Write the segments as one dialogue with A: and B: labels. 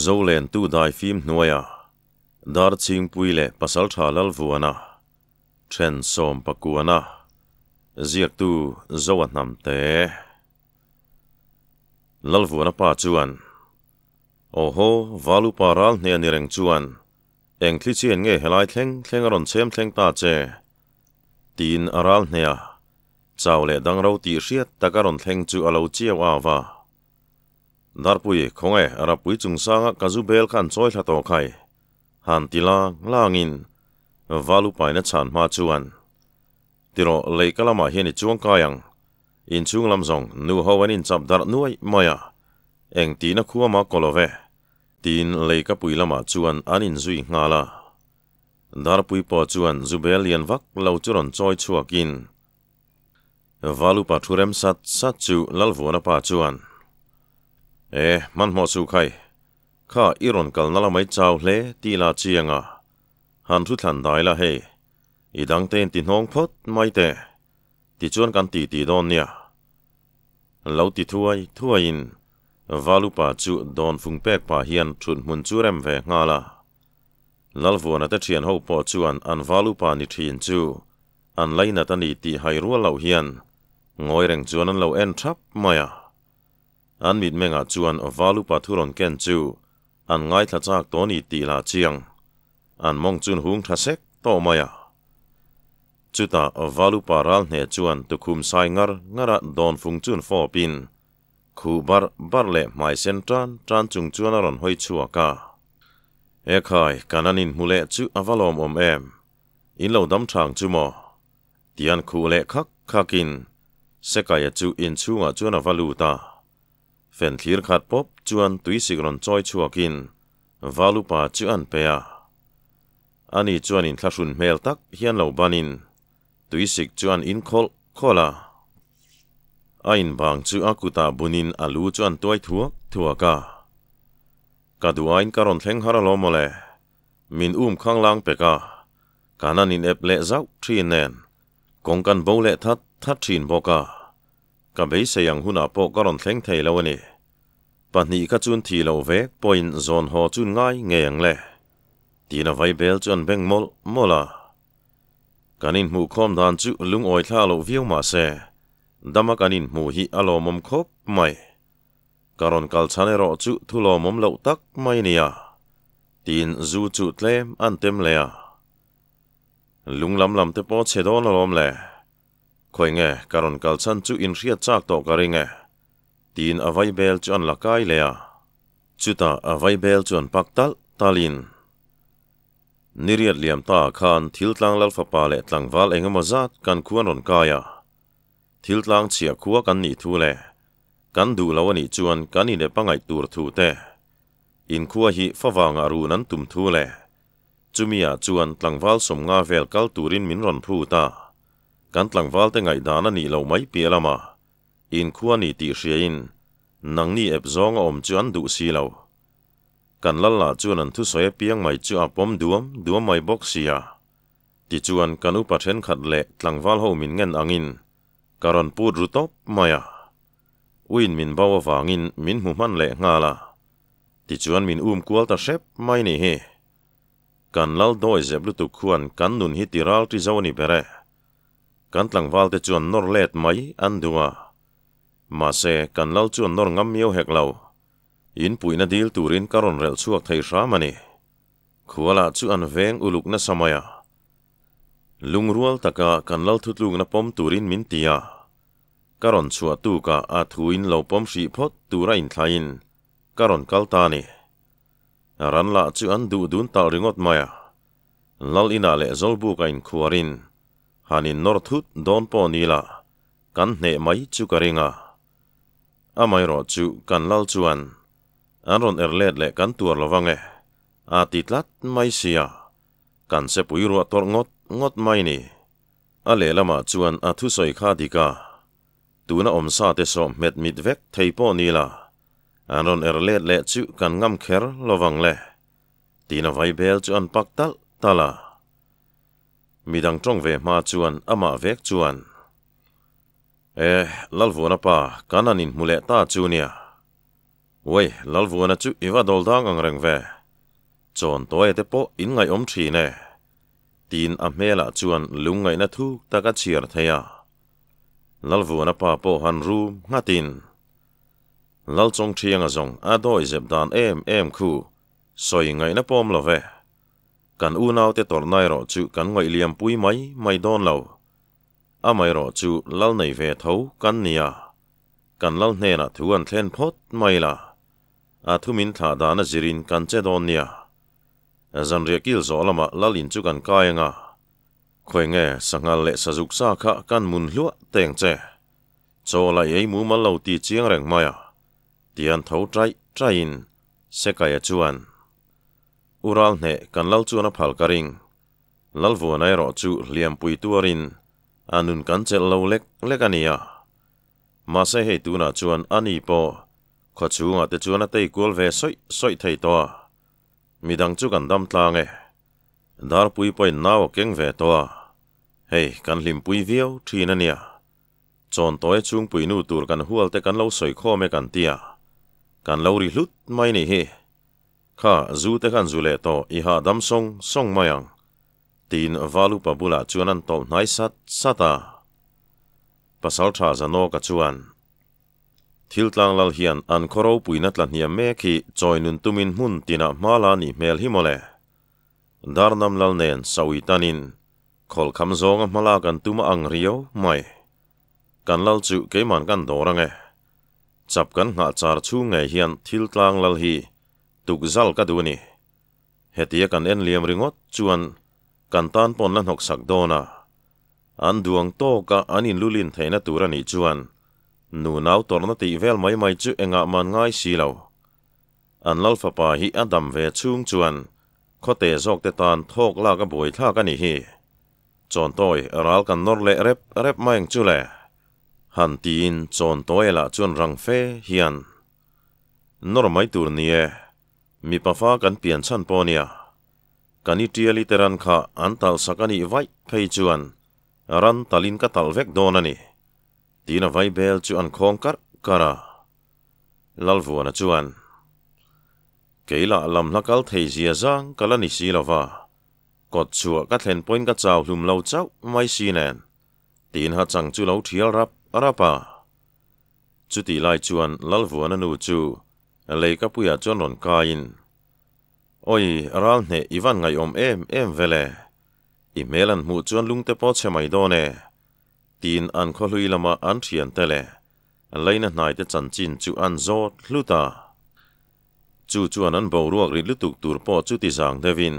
A: Zolentu daifim hnuaia Darchhingpui leh Pasaltha Lalvuana then sawmpakuana ziaktu Zoa Hnamte. Lalvuana pa chuan, Aw haw, Valupa ral hne a ni reng chuan eng thli chian nge helai thleng thleng a rawn chhem thleng ta che? tiin a ral hnea chau leh dang ro tih hriat tak a rawn thleng chu a lo chiau au va. Darpui, khawnge, Rapui chungsanga ka zu bel kha an chawi thla tawh khai? Han ti lang langin Valupaina chhan hma chuan, Tirawh, lei ka lamah hian i chuang kai ang. Inchhung lam zawng nu ho an inchap darh nuai mai a, eng tihna khua mah kaw lo ve, tiin lei ka pui lamah chuan an inzui nghal a. Darpui pawh chuan zu bel lian vak lo chu rawn chawi chhuakin Valupa thu rem sat sat chu Lalvuana pa chuan, E, hmanhmawh suh khai, kha i rawn kalna lamai chau hle tih la chiang a, han thu thlan dai la hei, i dangte inti hnawng phawt mai teh. Tichuan kan ti ti dawn nia. Lo ti thuai thuaiin Valupa chu dawn fung pek pah hian thut hmun chu rem ve nghal a. Lalvuana te thian ho pawh chuan an Valupa ni thin chu an lainat a ni tih hai rual loh hian ngawi reng chuan an lo en thap mai a. An mitmengah chuan Valupa thu rawn ken chu an ngaithla chak tawh a ni tih lah chiang. An mawng chun hung tha sek tawh mai a. Chutah Valupa ral hne chuan tukhum sai ngar ngar a dawn fung chun fawpin khuh barh barh leh hmai sen tan tan chung chuan a rawn hawi chhuak a. E khai, kan an inhmu leh chu a va lawmawm em? In lo dam thang chu maw? Tian khuh leh khak khakin Sekaia chu inchhungah chuan a va lut a. Fen thlir khat pawp chuan tuisik rawn chawi chhuakin Valupa chu an pe a. Ani chuan inthlahrun hmel tak hian lo banin tuisik chu an in khawlh khawlh a. A inbang chu a kutah bunin a lu chu an tuai thuak thuak a. Ka duhaiin ka rawn thleng har alawm mawle. Min um khang lang pek a. Kan an inep leh zauh thin nen kawng kan bo leh that that thin bawk a. Ka beisei ang hunah pawh ka rawn thleng thei lo a ni. Pahnih kha chun thi loh vek pawhin zawn haw chun ngai ngei ang le. Tiin a vaibel chu an beng mawlh mawlh a. Kan inhmuhkhawm dan chu lungawi thla loh viau mah se, dama kan inhmuh hi a lawmawm khawp mai. Ka rawn kal chhan erawh chu thu lawmawm loh tak mai nia. Tiin zu chu tlem an tem leh a. Lung lam lam te pawh chhe dawn alawm le. Khawi nge ka rawn kal chhan chu inhriat chak tawh ka ring e. Tiin a vaibel chu an la kai leh a. Chutah a vaibel chu an pak talh talhin Niriat liam ta ah khan Thiltlang Lalfapa leh tlangval eng emaw zat kan khu an rawn kai a. Thiltlang chhiah khua kan nih thu leh kan duh lo a nih chuan kan inep a ngaih tur thu te, inkhua hi favangah run an tum thu leh chumi ah chuan tlangval sawmnga vel kal turin min rawn phut a. Kan tlangvalte ngaihdan a nih loh mai piah lamah Inkhua ni tih hriain nangni ep zawng a awm chu an duh si lo. Kan Lalla chuan an thusawi apiang mai chu a pawm duam duam mai bawk sia. Tichuan kan upa thenkhat leh tlangval ho min ngen angin ka rawn put ru tawp mai a. Uin min bo avangin min hmu hman leh nghal a. Tichuan min um kual ta hrep mai ni hi. Kan Lal dawi zep lutuk khuan kan nun hi ti ral ti zo a ni ber e. Kan tlangvalte chuan nawr let mai an duh a. Mahse, kan lal chuan nawr ngam miau hek lo. In puihna dil turin ka rawn relh chhuak thei hram a ni. Khualah chu an veng uluk nasa mai a. Lungrual taka kan lal thutlukna pawm turin min ti a. Ka rawn chhuah tukah a thuin lo pawm hrih phawt tura inthlaiin ka rawn kal ta a ni. Ran lah chu an duh dun talh ringawt mai a. Lal inah leh Zawlbuk a inkhuarin han innawr thut dawn pawh ni la, kan hneh mai chu ka ring a. Amaherawh chu kan lal chuan an rawn er let leh kan tuar lo vang e, a ti tlat mai sia, kan sepui ruah tawrh ngawt ngawt mai ni. A lehlamah chuan a thusawi kha dik a, tuna awmsa te sawh hmet mit vek thei pawh ni la, an rawn er let leh chu kan ngam kher lo vang le. Tiin a vaibel chu an pak talh talh a. Midang tawng ve hma chuan amah vek chuan, E, Lalvuana pa, kan han inhmu leh ta chu nia. Uai, Lalvuana chu i va dawl dang ang reng ve. Chawn tawi te pawh in ngaihawm thin e. Tiin a hmelah chuan lungngaihna thuk tak a chhiar thei a. Lalvuana pa pawh han rum nghatin, Lalchawngthianga zawng a dawi zep dan em em khu sawi ngaihna pawm lo ve. Kan unaute tawrhna erawh chu kan ngaih liampui mai mai dawn lo. Amaherawh chu lal nei ve tho kan nia. Kan lal hnenah thu an thlen phawt mai la. A thu min thlah dan a zirin kan che dawn nia. Zanriah kil zawh lamah lal in chu kan kai anga. Khawi nge sanghal leh sazuk sa kha kan mun hluah teng che. Chaw la ei mumal lo ti chiang reng mai a. Tian tho taih taihin Sekaia chuan, U ral hneh kan lal chuan a phal ka ring. Lalvuana erawh chu hliampui tuarin a nun kan chelh lo lek lek a nia. Mahse hei tunah chuan a ni pawh khaw chhungah te chuan a tei kual ve sawih sawih thei tawh a. Midang chu kan dam tlang e. Darpui pawhin nau a keng ve tawh a. Hei kan hlimpui viau thin a nia. Chawntawi chhungpui nu tur kan hual te kan lo sawi khawm e kan tia. Kan lo ri hlut mai nih hi. Kha zu te khan zu leh tawh i hahdam sawng sawng mai ang. Tiin Valupa bulah chuan an tawlh hnai sat sat a. Pasal tha Zanawka chuan, Thil tlang lal hian an khaw ropuina tla hniam mek hi chawi nun tumin hmun tinah hma la nih hmel hi mawle. Darnam lal nen sawi tanin khawlhkham zawnga hma lak an tum a ang riau mai. Kan lal chu keiman kan dawr ange. Chap kan nghah char chhung ngei hian thil tlang lal hi tuk zal ka duh a ni. Hetia kan en liam ringawt chuan kan tan pawn la hnawk sak dawn a. An duang tawka an inlulin theihna tur a nih chuan nu nau tawrhna tih vel mai mai chu engah man ngai si lo. An lal fapa hi a dam ve chhung chuan khawte zawk te tan thawk lak a buai thlak a nih hi. Chawntawi ral kan nawr leh rep rep mai ang chu le. Han tiin Chawntawi lah chuan rang fe hian nawr mai tur ni e, mipa fa kan pian chhan pawh nia. Kan i tiali te ran kha an talh sak a nih vaih phei chuan ran talin ka talh vek dawn a ni. Tiin a vaibel chu an khawng karh karh a. Lalvuana chuan, Kei lah lam hla kal thei zia zang ka la ni si lo va, kawt chhuah ka thlen pawhin ka chau hlum lo chauh mai si nen, tiin ha chang chu lo thial rap rap a. Chutih lai chuan Lalvuana nu chu leikapuiah chuan rawn kaiin, Awi, ral hneh i van ngaihawm em em vele, i hmel an hmuh chuan lungte pawh chhe mai dawn e, tiin an khawhlui lama an thiante leh Leina hnaite chanchin chu an zawt hlut a. Chu chuan an boruak rit lutuk tur pawh chu ti zang deuhin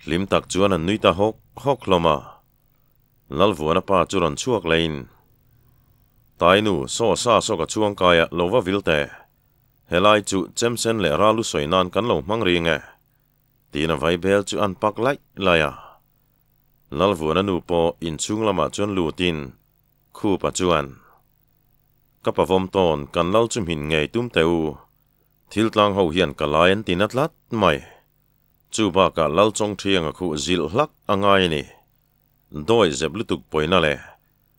A: hlim tak chuan an nui ta hawk hawk hlawm a. Lalvuana pa chu rawn chhuak lehin, Tainu, saw sa saw ka chhuangkaia lo va vil teh. Helai chu chemsen leh ral u sawi nan kan lo hmang ring e. Tiin a vaibel chu an pak laih laih a. Lalvuana nu pawh inchhung lamah chuan lutin Khupa chuan, Ka pavawm tawn kan lal chu hmin ngei tum teh u, thil tlang ho hian ka lai an ti na tlat mai. Chu bakah lal chawng thianga khuh zilh hlak a ngai a ni. Dawi zep lutuk pawina leh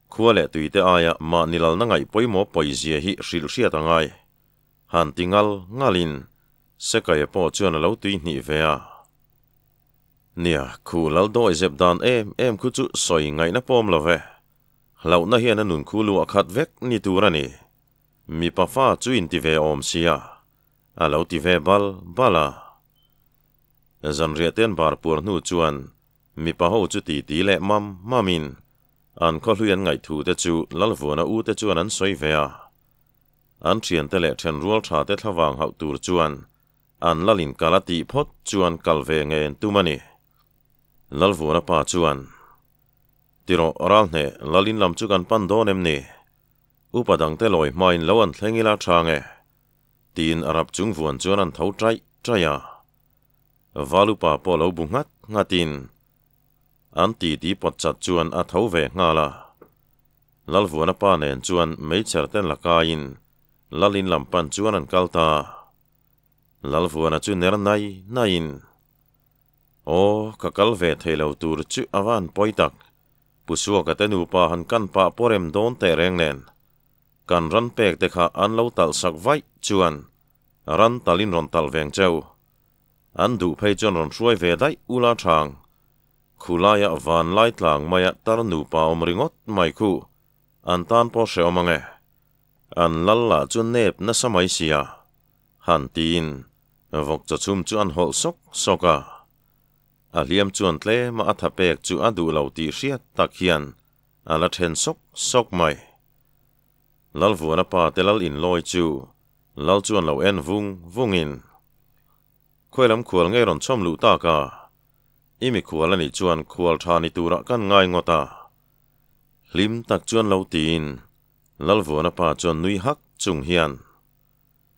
A: khua leh tuite aia mahni lalna ngaih pawimawh pawizia hi hrilh hriat a ngai. Han ti ngal ngalin Sekaia pawh chuan a lo tui hnih ve a. Nia, khu lal dawi zep dan em em khu chu sawi ngaihna pawm lo ve. Hlauhna hian a nun khu luah khat vek ni tur a ni. Mipa fa chu inti ve awm sia, a lo ti ve bal bal a. Zanriah ten bar puar hnu chuan mipa ho chu titi leh mam mamin an khawhlui an ngaihthu te chu Lalvuana u te chuan an sawi ve a. An thiante leh thenrual tha te thlavang hauh tur chuan an lalin kal a tih phawt chuan kal ve nge an tum a ni. Lalvuana pa chuan, Tirawh, ral hneh, lalin lam chu kan pan dawn em ni? Upa dangte lawi hmain lo an thleng ila tha nge? Tiin a rap chung vuan chuan an tho taih taih a. Val upa pawh lo bu nghat nghatin an titi pawt chat chuan a tho ve nghal a. Lalvuana pa nen chuan meichher ten la kaiin lalin lam pan chuan an kal ta. Lalvuana chu ner nai naiin, Aw, ka kal ve thei lo tur chu a van pawi tak. Pu Suaka te nupa han kan pah pawh rem dawn teh reng nen. Kan ran pek te kha an lo talh sak vaih chuan. Ran talin rawn talh veng cheu. An duh phei chuan rawn hruai ve daih ula thang. Khulaia van lai tlang maia tar nupa awm ringawt mai khu an tan pawh hrehawm ang e. An lal lah chu nep nasa mai sia. Han tiin vawk chaw chhum chu an hawlh sawk sawk a. A hliam chuan tlema a tha pek chu a duh lo tih hriat tak hian a la then sawk sawk mai. Lalvuana pa te lal inlawi chu lal chuan lo en vung vungin, Khawi lam khual ngei rawn chhawm luh tak a, i mikhual a nih chuan khual tha ni turah kan ngai ngawt a. Hlim tak chuan lo tiin Lalvuana pa chuan nui hak chung hian,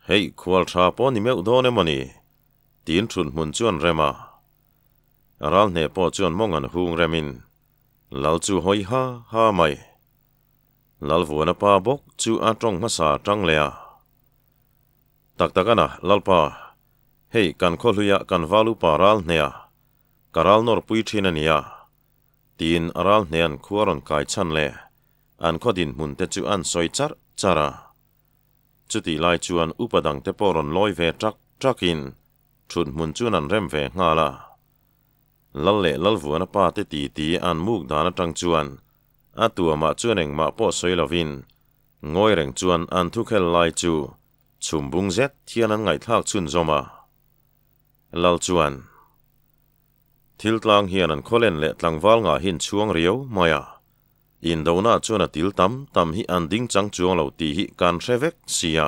A: Hei khual tha pawh ni meuh dawn emaw ni? Tiin thut hmun chuan rem a. Ral hneh pawh chuan mawng an hung remin Lal chu hawi ha ha mai. Lalvuana pa bawk chu a tawng hmasa tang leh a. Tak tak ana, Lalpa, hei kan khawhluia kan val upa ral hneha ka ral nawr pui thin a nia, tiin a ral hnehan khua rawn kai chhan leh an khaw dinhmun te chu an sawi charh charh a. Chutih lai chuan upa dangte pawh rawn lawi ve ṭak ṭakin ṭhut hmun chuan an rem ve nghal a. Lal leh Lalvuana pa te titi an muk dan aṭang chuan a tuamah chuan engmah pawh sawi lovin ngawi reng chuan an thukhel lai chu chhum bung zet hian an ngaihthlak chhunzawm a. Lal chuan, Thil tlang hian an khawlen leh tlangval ngahin chhuang riau mai a. Indona chuan a til tam tam hi an ding chang chuang lo tih hi kan hre vek sia,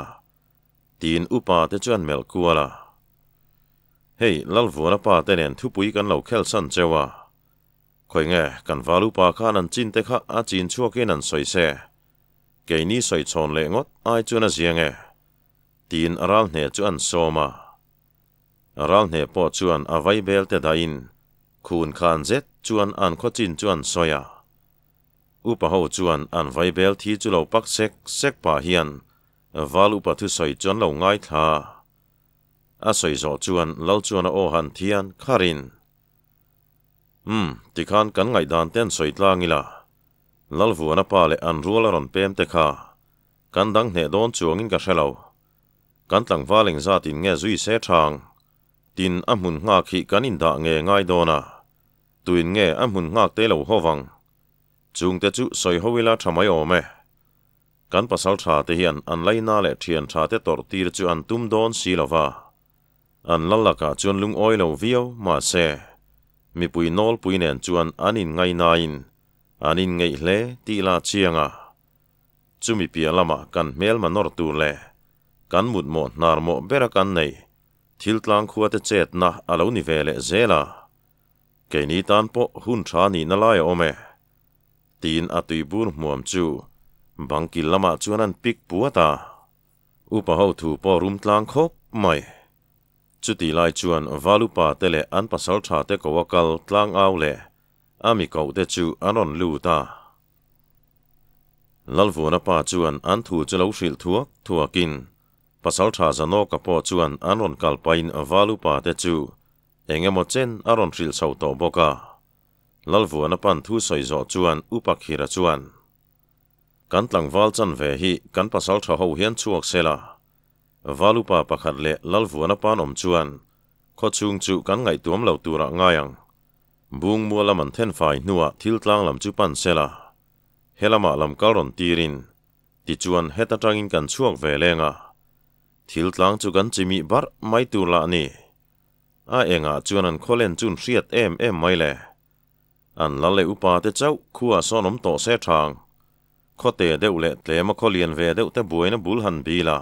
A: tiin upa te chuan melh kual a. Hei, Lalvuana pa te nen thupui kan lo khel san cheu a. Khawi nge, kan val upa khan an chin te kha a chin chhuakin an sawi se. Keini sawi chhawn leh ngawt ai chuan a ziang e, tiin a ral hne chu an sawm a. A ral hne pawh chuan a vai bel te dahin khun khan zet chuan an khaw chin chu an sawi a. Upa ho chuan an vai bel thi chu lo pak sek sek pah hian val upa thusawi chu an lo ngaithla a. A sawi zawh chuan lal chuan a aw han thian kharin, Umm, tikhan kan ngaihdan te an sawi tlang ila, Lalvuana pa leh an rual a rawn pem te kha kan dang hneh dawn chuangin ka hre lo. Kan tlangval engzat in nge zui se thang? Tin, a hmun nghak hi kan indah nge ngai dawn a? Tuin nge a hmun nghak te lo haw vang? Chungte chu sawi ho ila tha mai awm e. Kan pasal tha te hian an laina leh thian tha te tawrh tir chu an tum dawn si lo va. An lal lakah chuan lungawi lo viau mahse, mipui nawlpui nen chuan an inngainain an inngeih hle tih la chiang a. Chumi piah lamah kan hmelma nawr tur leh kan mutmawh hnar mawh bera kan neih thil tlang khuate chetna a lo ni ve leh zel a, keini tan pawh hun tha nihna lai a awm e, tiin a tuibur hmuam chu bangkil lamah chuan an pik puat a, upa ho thu pawh rum tlang khawp mai. Chutih lai chuan Valupa te leh an pasal tha te ko a kal tlang au leh a mi koh te chu an rawn lut a. Lalvuana pa chuan an thu chu lo hrilh thuak thuakin Pasaltha Zanawka pawh chuan an rawn kal pahin Val upa te chu eng emaw chen a rawn hrilh chho tawh bawk a. Lalvuana pan thu sawi zawh chuan Upa Khira chuan, Kan tlangval chanve hi kan pasaltha ho hian chhuak sela, Val upa pakhat leh Lalvuana pan awm chuan khawchhung chu kan ngaihtuam lo turah ngai ang. Bung mual lam an then fai hnuah thil tlang lam chu pan se la, he lamah lam kal rawn tirin, tichuan heta tangin kan chhuak ve leng a, thil tlang chu kan chimih barh mai tur lah ni. A engah chuan an khawlen chun hriat em em mai le. An lal leh upa te chauh khuah sawn awm tawh se thang. Khawte deuh leh tlema khaw lian ve deuh te buaina bul han bil a,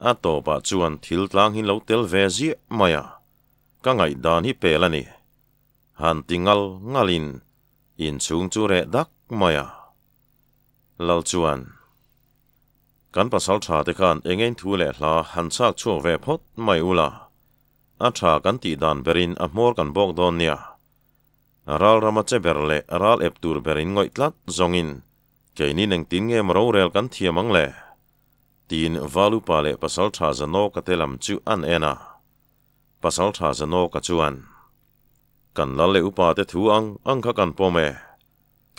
A: a tawpah chuan thil tlang hi lo tel ve ziah mai a. Ka ngaihdan hi pel a ni. Han ti ngal ngalin inchhung chu reh dak mai a. Lal chuan, Kan pasal tha te khan engein thu leh hla han chhak chhuak ve phawt mai ula, a tha kan tih dan berin a hmawr kan bawk dawn nia. Ral rama che ber leh ral ep tur ber in ngawih tlat zawngin keini nengtin nge maw rorel kan thiam ang le? Tiin Valupa leh pasal tha Zanawka te lam chu an en a. Pasaltha Zanawka chuan, Kan lal leh upa te thu ang ang kha kan pawm e.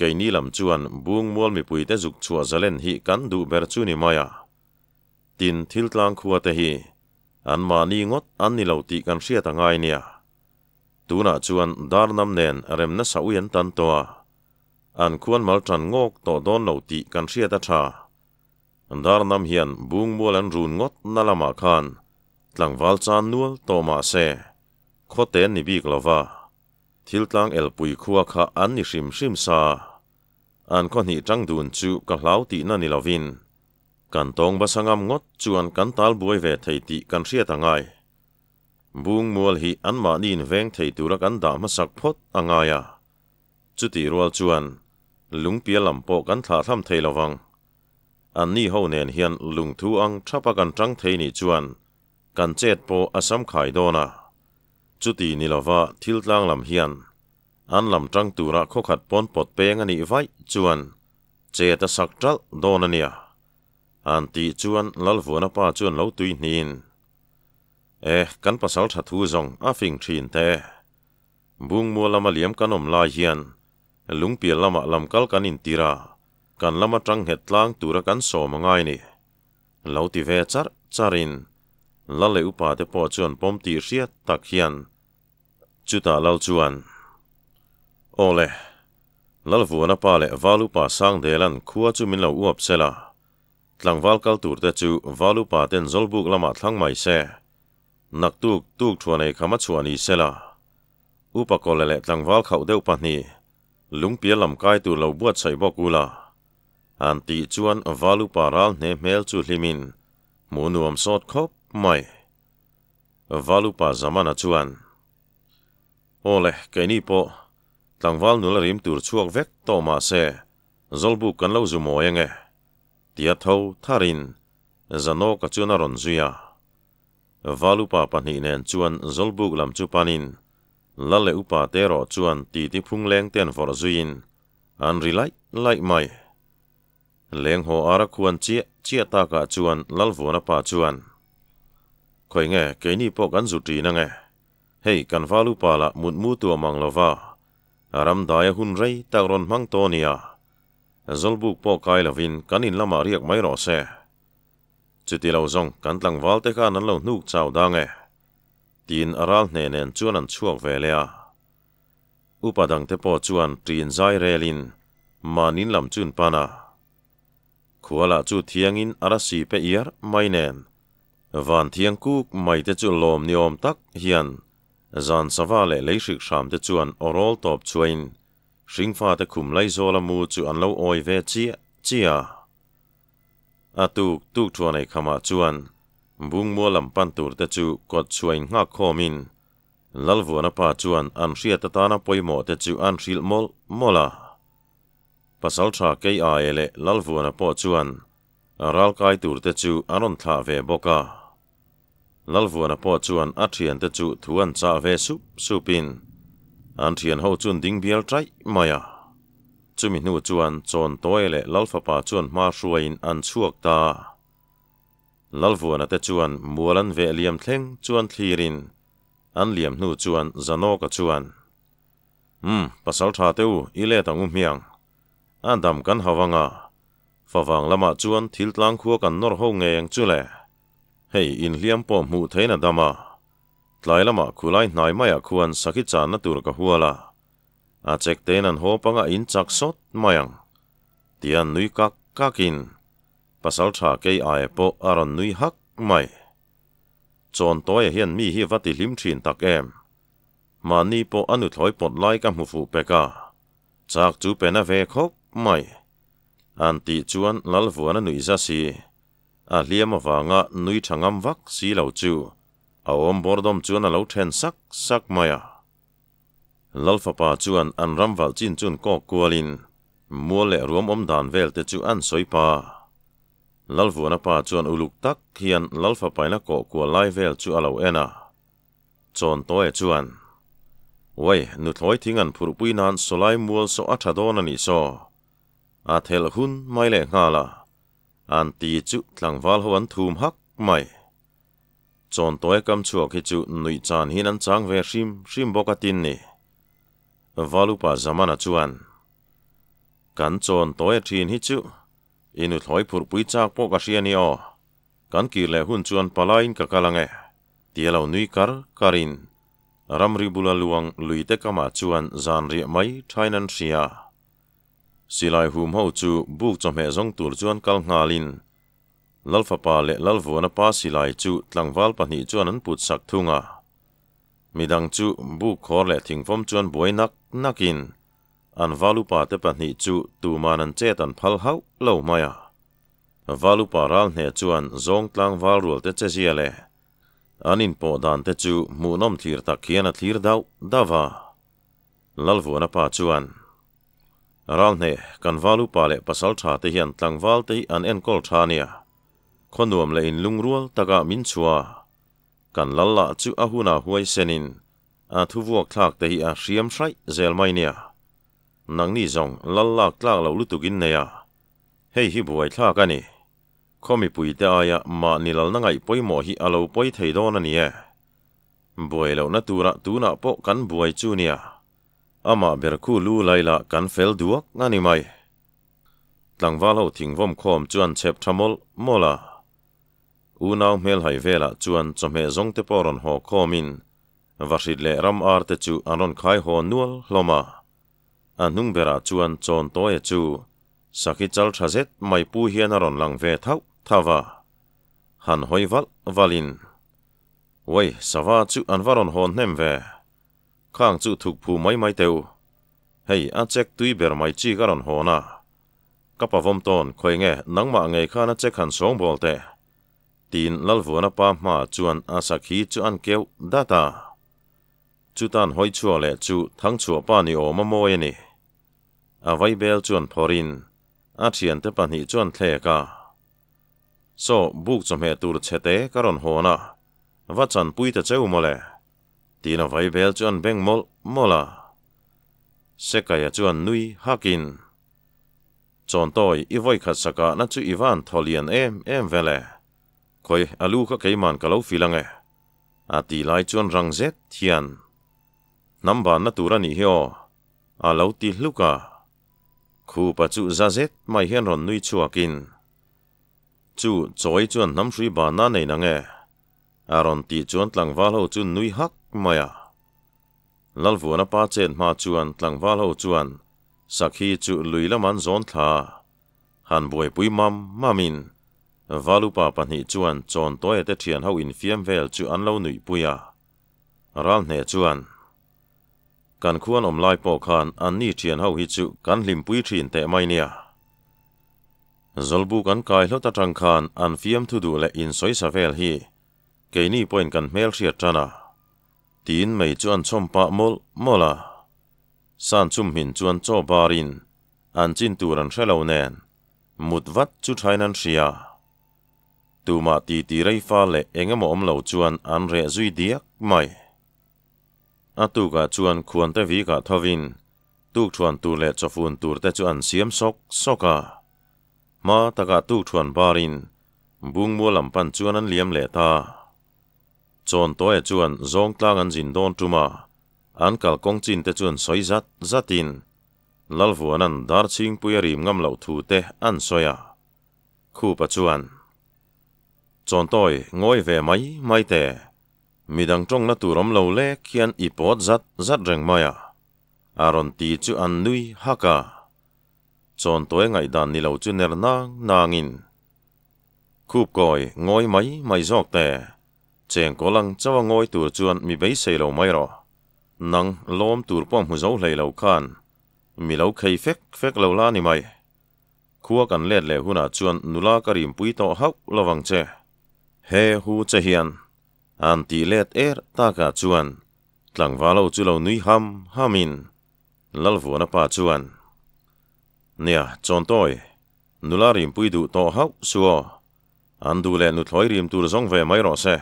A: Keini lam chuan bung mual mipui te zuk chhuah zalen hi kan duh ber chu ni mai a. Tin, thil tlang khua te hi An mahni ngawt an ni lo tih kan hriat a ngai nia. Tunah chuan Darnam nen remna saui an tan tawh a, an khuan mal tan ngawk tawh dawn lo tih kan hriat a tha. Darnam hian bungmual an run ngawt na lamah khan tlangval chan nual tawh mah se, khawte an ni bik lo va, thil tlang elpui khua kha an ni hrim hrim sa. An khaw hnih tang dun chu ka hlau tihna ni lovin, kan tawng basa ngam ngawt chuan kan tal buai ve thei tih kan hriat a ngai. Bungmual hi anmahniin veng thei tura kan dah hmasak phawt a ngai a, chutih rual chuan lungpia lam pawh kan thlahthlam thei lo vang. Anni ho nen hian lungthu ang thapa kan tang thei nih chuan kan chet pawh a sam khai dawn a. Chuti ni lova thil tlang lam hian an lam tang tura khawkhat pawn pawt peng a nih vaih chuan chet a sak ṭalh dawn a nia. An tih chuan Lalvuana pa chuan lo tui hniin, E, kan pasal tha thu zawng a fing thin te. Bungmual lama liam kan awm lai hian lungpial lamah lamkal kan intir a, kan lama tang nghet tlang tura kan sawm a ngai ni. Lo ti ve charh charhin Lal leh upa te pawh chuan pawm tih hriat tak hian chutah Lal chuan, Aw le, Lalvuana pa leh Val upa Sangdelan khua chu min lo uap sela, tlangval kal tur te chu Val upa ten Zawlbuk lamah thlang mai se, naktuk tuk thuan ei kham a chhuah ni sela. Upa kawle leh tlangval khauh deuh pahnih lungpia lam kai tur lo buatsaih bawk ula. An tih chuan Val upa ral hne hmel chu hlimin hmuh nuam sawt khawp mai. Val upa Zamana chuan, Aw le, keini pawh tlangval nula rim tur chhuak vek tawh mah se, Zawlbuk kan lo zu mawi ange, tia tho tharin Zanawka chuan a rawn zui a. Val upa pahnih nen chuan Zawlbuk lam chu panin Lal leh upa te erawh chuan titi phung leng te an vawrh zuiin an ri laih laih mai. Leng haw ara khuan chiah chiah takah chuan Lalvuana pa chuan, Khawi nge keini pawh kan zu ṭin ange? Hei kan val upa lah mutmu tu awm ang lova, ram daia hun rei tak rawn hmang tawh nia. Zawlbuk pawh kai lovin kan in lamah riak mai rawh se. Chuti lo zawng kan tlangval te khan an lo hnuk chau dang e. Tiin a ral hne nen chuan an chhuak ve leh a. Upa dangte pawh chuan ṭin zai relin mahnin lam chun pan a. Khualah chu thiangin a rasi pe iar mai nen van thiang kuk mai te chu lawm ni awm tak hian zan sava leh lei hrik hram te chuan aw rawl tawp chhuain hringfate khum laizawla mu chu an lo awi ve chiah chiah a. A tuk tuk thuan ei khamah chuan Bungmual lam pan tur te chu kawt chhuain nghak khawmin Lalvuana pa chuan an hriat atana pawimawh te chu an hrilh mawlh mawlh a. Pasaltha kei aia leh Lalvuana pawh chuan ralkai tur te chu an rawn thlah ve bawk a. Lalvuana pawh chuan a thiante chu thu an chah ve sup supin an thian ho chuan ding bial taih mai a. Chumi hnu chuan Chawntawi leh Lalfapa chuan hma hruaiin an chhuak ta. Lalvuana te chuan mual an veh liam thleng chuan thlirin an liam hnu chuan Zanawka chuan, Umm, pasal tha te u, i let ang u hmiang. A dam kan hau anga, favang lamah chuan thil tlang khua kan nawr ho ngei ang chu le. Hei, inhliam pawh hmuh theiin a dam a. Tlai lamah khulai hnai maiah khuan sakhi channa tur ka hual a. A chek tein an haw panga in chak sawt mai ang. Tia nui kak kakin pasal tha kei aia pawh a rawn nui hak mai. Chawntawia hian mi hi va ti hlim thin tak em. Mahni pawh a nuthlawi pawt lai ka hmu fuh pek a, chak chu pe na ve khawp mai. An tih chuan Lalvuan a nuih za si. A hliam avanga nui tha ngam vak si lo chu a awm bawrdawm chuan a lo then sak sak mai a. Lalfapa chuan an ram valh chin chun kawk kualin mual leh ruam awm dan vel te chu an sawi pa. Lalvuana pa chuan uluk tak hian Lalfapaina kawh kual lai vel chu a lo en a. Chawntawia chuan, Uai, nuthlawi thing an phurhpui nan sawlai mual saw a tha dawn a nih saw. A thelh hun mai leh nghal a, an ti chu tlangval ho an thum hak mai. Chawntawia kam chhuak hi chu nuih chan hian an chang ve hrim hrim bawk a tin ni. Valupa Zamana chuan, Kan chawntawia thin hi chu i nuthlawi phurhpui chak pawh ka hria ni aw. Kan kir leh hun chuan palaiin ka kal ang e. Tia lo nui kar karin ramri bula luang luite kamah chuan zan riah mai thain an hria. Silai hum ho chu buk chawhmeh zawng tur chuan kal nghalin Lalfapa leh Lalvuana pa silai chu tlangval pahnih chuan an put sak thung a. Midang chu buk khawr leh thingfawm chuan buai nak nakin an valupa te pahnih chu tuman an chet an phal hauh lo mai a. Valupa ral hneh chuan zawng tlangval rual te che zia leh an inpawh dan te chu hmuhnawm thlir tak hian a thlir dauh dauh a. Lalvuana pa chuan, Ral hneh, kan valupa leh pasal tha te hian tlangval te hi an enkawl tha nia. Khaw nuam leh inlungrual takah min chhuah a. Kan lal lah chu a hunah huaisenin a thuvuak thlak te hi a hriam hraih zel mai nia. Nangni zawng lal lak tlak loh lutuk in nei a, hei hi buaithlak a ni. Khaw mipuite aia mahni lalna ngaih pawimawh hi a lo pawi thei dawn a ni e. Buai lohna turah tunah pawh kan buai chu nia. Amah ber khu lu laila kan fel duak a ni mai. Tlangval ho thingvawm khawm chuan chhep tha mawlh mawlh a. Unau hmelhai velah chuan chawhmeh zawng te pawh rawn haw khawmin Vahrit leh ram ar te chu an rawn khai haw nual hlawm a. A hnung berah chuan chawn tawia chu sakhi chal tha zet mai pu hian a rawn lang ve thauh thauh a. Han hawi valh valhin, Uai, sava chu an va rawn hawn hnem ve. Khang chu thuk phu mai mai teh u. Hei, a chek tui ber mai chi ka rawn hawn a. Ka pavawm tawn, khawi nge nangmah ngei khan a chek han sawng bawl teh. Tiin Lalvuana pa hmaah chuan a sakhi chu an keuh dat a. Chutan hawi chhuak leh chu Thangchhuah pa ni awm a mawi a ni. A vaibel chuan phawrhin a thiante pahnih chuan thlek a. Saw, buk chawhmeh tur chhete ka rawn hawn a, va chanpui ta cheu mawle. Tiin a vaibel chu an beng mawlh mawlh a. Sekaia chuan nui hakin. Chawntawi, i vawikhat sakahna chu i van thaw lian em em vel e. Khawi, a lu kha keiman ka lo fil ang e. A ti lai chuan rang zet hian, Hnam banna tur a nih hi aw, a lo ti hluk a. Khupa chu za zet mai hian rawn nui chhuakin, Chu, chawi chuan hnam hrui banna a nei nang e, a rawn tih chuan tlangval ho chu nui hak mai a. Lalvuana pa chet hma chuan tlangval ho chuan Sakhi chu lui lam an zawn thla a, han buaipui mam mamin Valupa pahnih chuan Chawntawi te thian ho infiam vel chu an lo nuihpui a. Ral hneh chuan, Kan khuan awm lai pawh khan anni thian ho hi chu kan hlimpui thin teh mai nia. Zawlbuk an kai hlawt atang khan an fiamthu duh leh insawisa vel hi keini pawhin kan hmelhriat tan a. Tiin mei chu an chhawm pah mawlh mawlh a. San chum hmin chuan chaw barin an chin tur an hre lo nen mut vat chu thain an hria. Tumah titi rei fa leh eng emaw awm lo chuan an reh zui diak mai. A tukah chuan khuante vikah thovin tukthuan tur leh chawfun tur te chu an siam sawk sawk a. Hma takah tukthuan barin bungmual lam pan chuan an liam leh ta. Chawntawia chuan zawngtlang an zin dawn tum a, an kalkawng chin te chuan sawi zat zatin Lalvuana'n Darchhingpui a rim ngam loh thu te an sawi a. Khupa chuan, Chawntawi, ngawi ve mai mai teh, midang tawngna tur awm lo lek hian i pawt zat zat reng mai a, a rawn ti chu an nui hak a. Chawntawi ngaihdan ni lo chu ner nang nangin, Khup kawi, ngawi mai mai zawk teh. Cheng kawl ang chauh a ngawi tur chuan mi beisei lo mai rawh. Nang, lawm tur pawh hmu zo hlei lo khan mi lo khei fek fek lo la ni mai. Khua kan let leh hunah chuan nula ka rimpui tawh hauh lo vang che. He hu che hian an tih let er takah chuan tlangval ho chu lo nui ham hamin Lalvuana pa chuan, Nia, Chawntawi, Nula rimpui duh tawh hauh su aw, an duh leh nuthlawi rim tur zawng ve mai rawh se,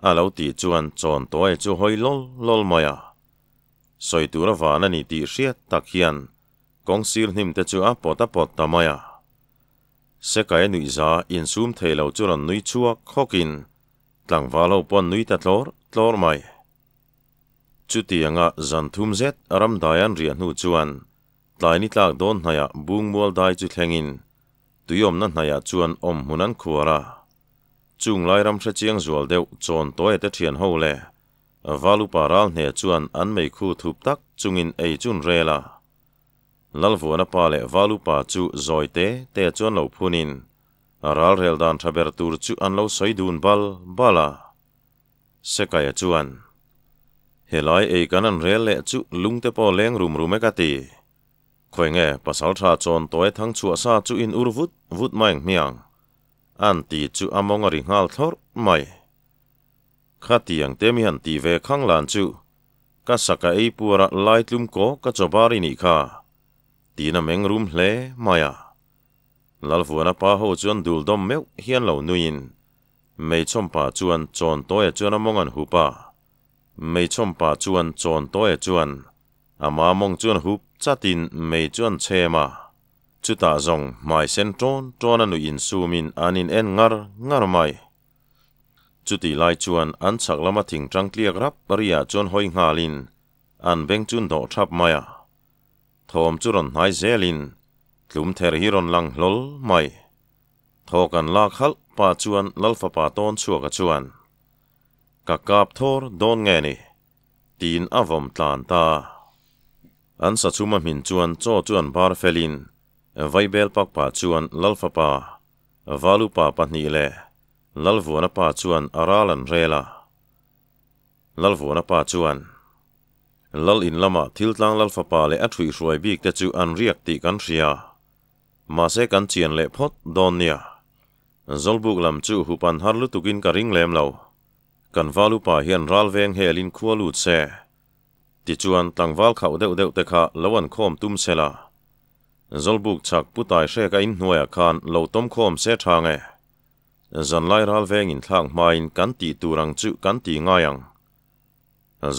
A: a lo tih chuan Chawntawi chu hawi lawl lawl mai a. Sawi tur a van a ni tih hriat tak hian kawng sir hnim te chu a pawt a pawt ta mai a. Sekai nuihza insum thei lo chu rawn nui chhuak hawkin tlangval ho pawh an nui ta tlawr tlawr mai. Chutianga zan thum zet ramdai an riah hnu chuan Tlai ni tlak dawn hnaiah bungmual dai chu thlengin tuiawmna hnaiah chuan awm hmun an khuar a. Chung lai ram hre chiang zual deuh chawn tawi te thian ho leh Valupa ral hne chuan an meikhu thup tak chungin ei chun rel a. Lalvuana pa leh Valupa chu zawi te te chuan lo phunin ral rel dan tha ber tur chu an lo sawi dun bal bal a. Sekaia chuan, Helai ei kan an rel leh chu lungte pawh leng rum rum e ka ti. Khawi nge pasaltha chawn tawi thang chhuah sa chu in ur vut vut mai ang hmiang? An ti chu a mawng a ri nghal thlawrh mai. Khatiang te mi han ti ve khang lan chu ka saka ei puara lai tlum kaw ka chaw bar i nih kha, tiin a meng rum hle mai a. Lalvuana pa ho chuan dul dawm meuh hian lo nuiin Meichawmpa chuan chawn tawia chuan a mawng an hup a, Meichawmpa chuan chawn tawia chuan ama mawng chuan hup chatin mei chu an chhem a. Chutah zawng hmai sen ṭawn ṭawn a nuih insumin an in en ngar ngar mai. Chutih lai chuan an chhak lama thing ṭang tliak rap riah chuan hawi nghalin an beng chu an dawh ṭhap mai a. Thawm chu rawn hnai zelin tlum ther hi rawn lang hlawl mai. Thawk an lak halh pah chuan Lalfapa tawn chhuaka chuan, Ka kap thawr dawn nge ni? tiin a vawm tlan ta. An sachhum a hmin chuan chaw chu an bar felin Vaibel pak pah chuan Lalfapa, Valupa pahnih leh Lalvuana pa chuan a ral an rel a. Lalvuana pa chuan, Lal in lamah thiltlang Lalfapa leh a ṭhuihhruai bik te chu an riak tih kan hria. Mahse kan chian leh phawt dawn nia. Zawlbuk lam chu hupan har lutukin ka ring lem lo. Kan valupa hian ral veng helin khua lut se. Tichuan tlangval khauh deuh deuh te kha lo an khawm tum se la. Zawlbuk chhak pu tai hrek a inhnuaiah khan lo tawm khawm se tha nge. Zanlai ral veng inthlak hmain kan tih tur ang chu kan ti ngai ang.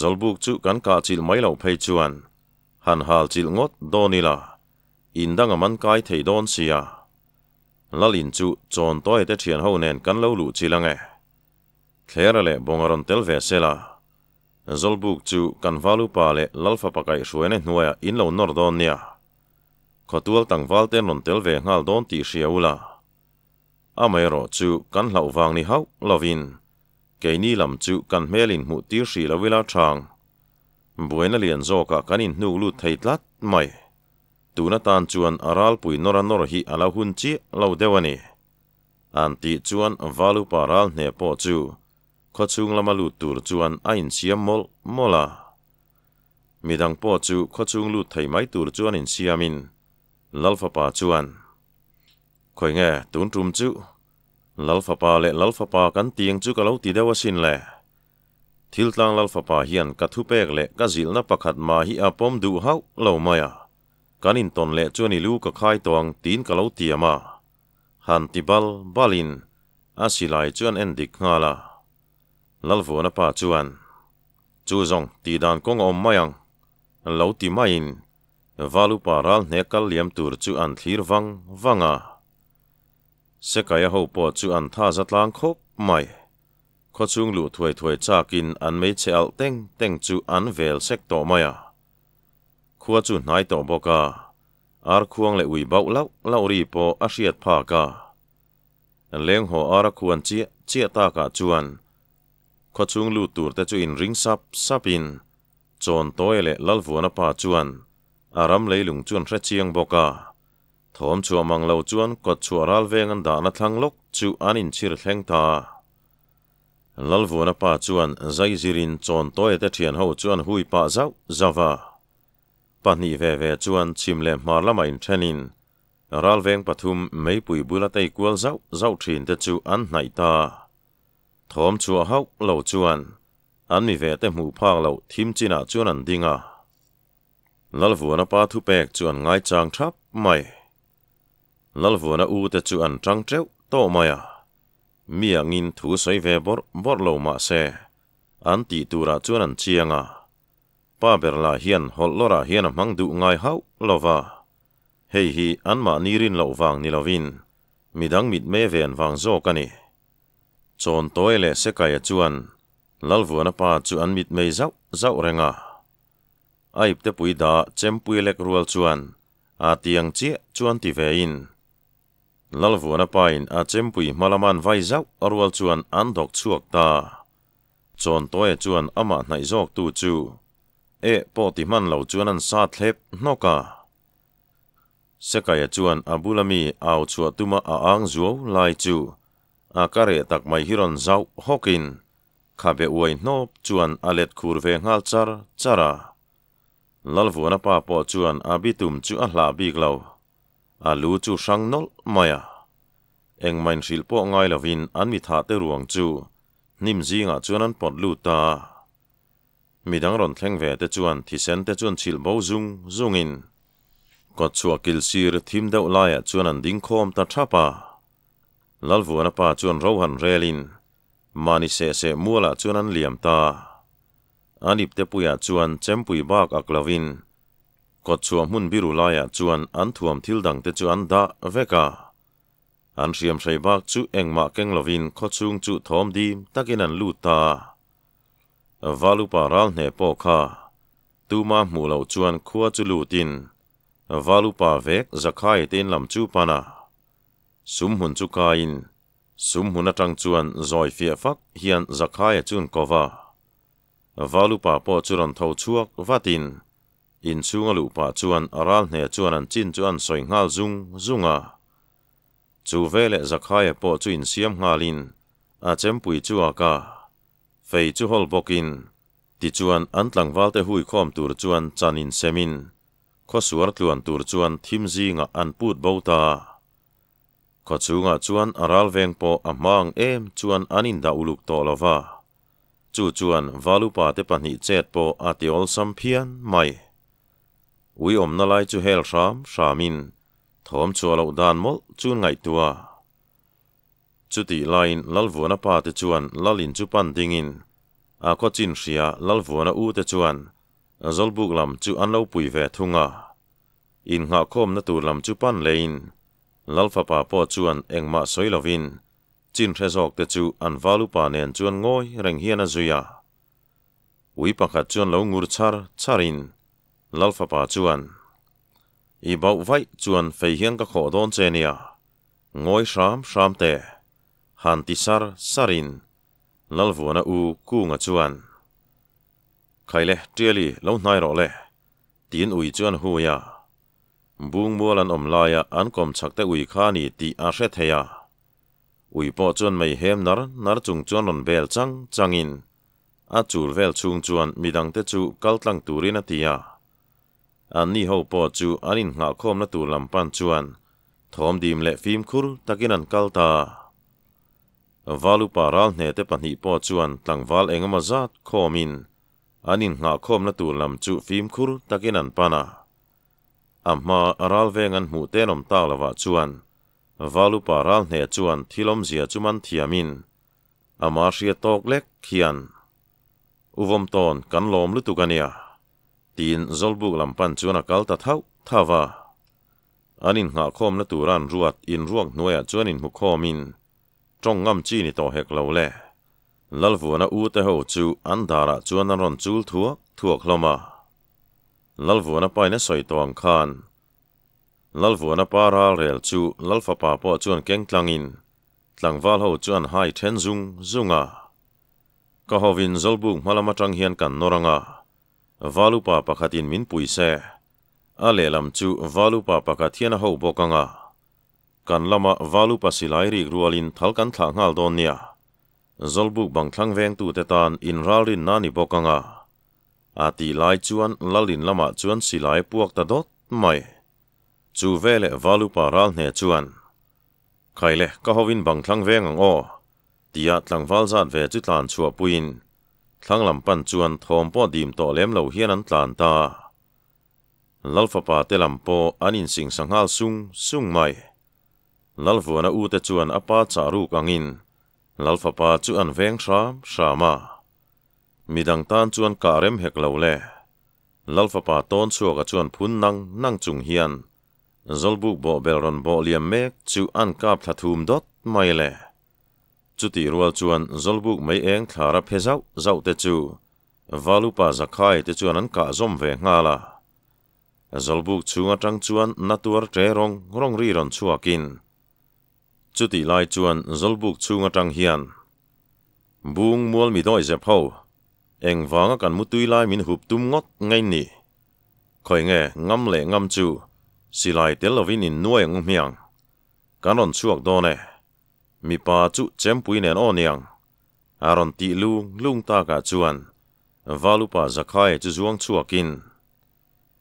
A: Zawlbuk chu kan kah chilh mai loh phei chuan han hal chilh ngawt dawn ila. In dang a man kai thei dawn sia. Lal in chu chawn tawi te thian ho nen kan lo luh chil ange. Thlera leh bawng a rawn tel ve sela. Zawlbuk chu kan valupa leh Lalfapa kaihhruaina hnuaiah in lo nawr dawn nia. Khawtual tlangval ten rawn tel ve nghal dawn tih hria ula. Amaherawh chu kan hlauh vang ni hauh lovin keini lam chu kan hmel in hmuh tir hrih lo ila thang. Buaina lian zawkah kan inhnuk lut thei tlat mai. Tun atan chuan a ralpui nawr a nawr hi a lo hun chiah lo deuh a ni. An tih chuan Valupa ral hne pawh chu khawchhung lama lut tur chuan a insiam mawlh mawlh a. Midang pawh chu khawchhung lut thei mai tur chuan insiamin Lalfapa chuan, Khawi nge tun tum chu Lalfapa leh Lalfapa kan tiang chu ka lo ti deuh asin le. Thiltlang Lalfapa hian ka thupek leh ka zilhna pakhat mah hi a pawm duh hauh lo mai a, kan intawn leh chuan i lu ka khai tawh ang tiin ka lo tiam a, han ti bal balin a silai chuan en dik nghal a. Lalvuana pa chuan, Chu zawng tih dan kawng a awm mai ang, lo ti maiin Valupa ral hne kal liam tur chu an thlir vang vang a. Sekaia ho pawh chu an tha za tlang khawp mai. Khawchhung luh thuai thuai chakin an hmeichhe alh teng teng chu an vel sek tawh mai a. Khua chu hnai tawh bawk a, ar khuang leh ui bauh lauh lauh ri pawh a hriat phak a. Lenghaw ar a khuan chiah chiah takah chuan khawchhung lut tur te chu inring sap sapin Chawntawi leh Lalvuana pa chuan a ram leilung chu an hre chiang bawk a. Thawm chhuah mang lo chuan kawt chhuah ral veng an dahna thlang lawk chu an inchhir thleng ta. Lalvuana pa chuan zai zirin Chawntawi te thian ho chu an hui pah zauh zauh a. Pahnih ve ve chuan chhim leh hmar lamah inthenin ral veng pathum meipui bula tei kual zauh zauh thin te chu an hnaih ta. Thawm chhuah hauh lo chuan an mi ve te hmuh phak loh thim chinah chuan an ding a. Lalvuana pa thupek chu an ngaichang thap mai. Lalvuana u te chu an tang teuh tawh mai a. Mi angin thu sawi ve bawrh bawrh lo mah se, an tih turah chuan an chiang a. Pa ber lah hian hawlh lawrah hian a hmang duh ngai hauh lo va. Hei hi anmahni rin loh vang ni lovin midang mitmei ven vang zawk a ni. Chawntawi leh Sekaia chuan Lalvuana pa chu an mitmei zauh zauh reng a. A iptepui dah chempui lek rual chuan a tiang chiah chuan ti ve in. Lalvuana pain a chempui hmalama'n vai zauh a rual chuan an dawk chhuak ta. Chawntawia chuan amah hnaih zawktu chu eh pawh ti hman lo chuan an sa thlep hnawk a. Sekaia chuan a bula mi au chhuah tuma a ang zuau lai chu a ka reh tak mai hi rawn zauh hawkin khabe uai hnawp chuan a let khur ve nghal char char a. Lalvuana pa pawh chuan a bitum chu a hlah bik lo. A lu chu hrang nawlh mai a. Engmah inhrilh pawh ngai lovin an mitha te ruang chu hnim zingah chuan an pawt lut ta a. Midang rawn thleng ve te chuan thisen te chuan chhilh bo zung zungin kawtchhuah kil sir thim deuh laiah chuan an ding khawm ta thap a. Lalvuana pa chuan Rohan relin mahni seh seh mualah chuan an liam ta a. An ipte puiah chuan chempui bak ak lovin kawtchhuah hmun biru laiah chuan an thuam thil dangte chu an dah vek a. An hriam hrei bak chu engmah keng lovin khawchhung chu thawm dim takin an lut ta a. Valupa ral hne pawh kha tuma hmuh loh chuan khua chu lutin Valupa vek Zakhai te in lam chu pan a. Sum hmun chu kaiin sum hmun atang chuan zawi fiah fak hian Zakhaia chuan ko va. Valupa pawh chu rawn tho chhuak vatin inchhung a luh pah chuan a ral hne chuan an chin chu an sawi nghal zung zung a. Chu veleh Zakhaia pawh chu insiam nghalin a chempui chu a ka fei chu hawl bawkin tichuan an tlangvalte huikhawm tur chuan chan insemin khawsuar tluan tur chuan thim zingah an put bo ta. Khawchhungah chuan a ral veng pawh a hma ang em chuan an indah uluk tawh lo va. Chu chuan Valupa te pahnih chet pawh a ti awlsam phian mai. Ui awmna lai chu hel hram hramin thawm chhuah loh dan mawlh chu ngaihtuah. Chutih laiin Lalvuana pa te chuan Lalin chu pan dingin a khaw chin hria Lalvuana u te chuan Zawlbuk lam chu an lo pui ve thung a. Innghahkhawmna tur lam chu pan leiin Lalfapa pawh chuan engmah sawi lovin chin hre zawk te chu an valupa nen chuan ngawi reng hian a zui a. Ui pakhat chuan lo ngur char charin Lalfapa chuan, I bauh vaih chuan fei hian ka khawh dawn che nia, ngawi hram hram teh, han ti sar sarin Lalvuana u Kunga chuan, Khaile, Tiali, lo hnai rawh le, tiin ui chuan hui a. Bung mual an awm laia an kawm chak te ui kha a ni tih a hre thei a. Ui pawh chuan mei hem nar nar chung chuan rawn bel chang changin a chul vel chhung chuan midangte chu kal tlang turin a ti a. Anni ho pawh chu an innghahkhawmna tur lam pan chuan thawm dim leh fimkhur takin an kal ta a. Valupa ral hnete pahnih pawh chuan tlangval engemaw zat khawmin an innghahkhawmna tur lam chu fimkhur takin an pan a. A hma a ral veng an hmuh tenawm tak lovah chuan Valupa ral hneh chuan thil awmzia chu man thiamin ama hria tawk lek hian U Vawmtawn kan lawm lutuk a nia tiin Zawlbuk lam pan chuan a kal ta thauh thauh a. An innghahkhawmna tura an ruat inruak hnuaiah chuan inhmukhawmin tawng ngam chi ni tawh hek lo le. Lalvuana u te ho chu an darah chuan an rawn chul thuak thuak hlawm a. Lalvuana pain a sawi tawh ang khan Lalvuana pa ral rel chu Lalfapa pawh chuan keng tlangin tlangval ho chu an hai then zung zung a. Ka hovin Zawlbuk hmalam atang hian kan nawr ang a, Valupa pakhatin min pui se. A lehlam chu Valupa pakhat hian a ho bawk ang a. Kan lama Valupa silai rik rualin thal kan thlah nghal dawn nia. Zawlbuk bang thlang vengtute tan inralrinna a ni bawk ang a. A tih lai chuan Lalin lamah chuan silai puak ta dawt mai. Chu veleh Valupa ral hne chuan, Khaile, ka hovin bang thlang veng ang aw, tia tlangval zat ve chu tlan chhuah puiin thlang lam pan chuan thawm pawh dim tawh lem lo hian an tlan ta. Lalfapa te lam pawh an insingsa nghal sung sung mai. Lalvuana u te chuan a pa chah ruk angin Lalfapa chu an veng hram hram a. Midang tan chuan kah rem hek lo le. Lalfapa tawn chhuaka chuan phun nang nang chung hian Zawlbuk bawhbel rawn bawh liam mek chu an kap thla thum dawt mai le. Chutih rual chuan Zawlbuk mei eng thlara phe zauh zauh te chu Valupa Zakhai te chuan an kah zawm ve nghal a. Zawlbuk chhung atang chuan na tuar ṭe rawng rawng ri rawn chhuakin. Chutih lai chuan Zawlbuk chhung atang hian Bung mual mi dawi zep ho, engvanga kan mutui lai min hup tum ngawt ngei ni? Khawi nge ngam leh ngam chu silai tel lovin in nuai ang u hmiang. Kan rawn chhuak dawn e. Mipa chu chempui nen aw niang. A rawn tih lung lung takah chuan Valupa Zakhai chu zuang chhuakin,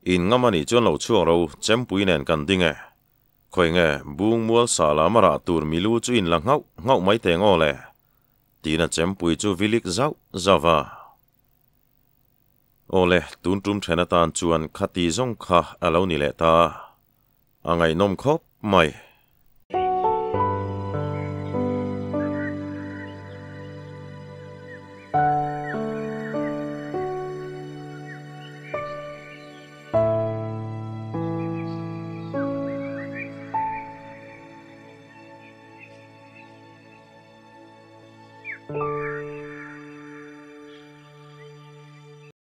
A: In ngam anih chuan lo chhuak ro chempui nen kan ding e. Khawi nge bung mual sa lam a rah tur milu chu in la nghauh nghauh mai teng aw le. Tiin a chempui chu vilik zauh zauh va. Aw le, tun tum then atan chuan khati zawng kha a lo ni leh ta. A ngaihnawm khawp mai.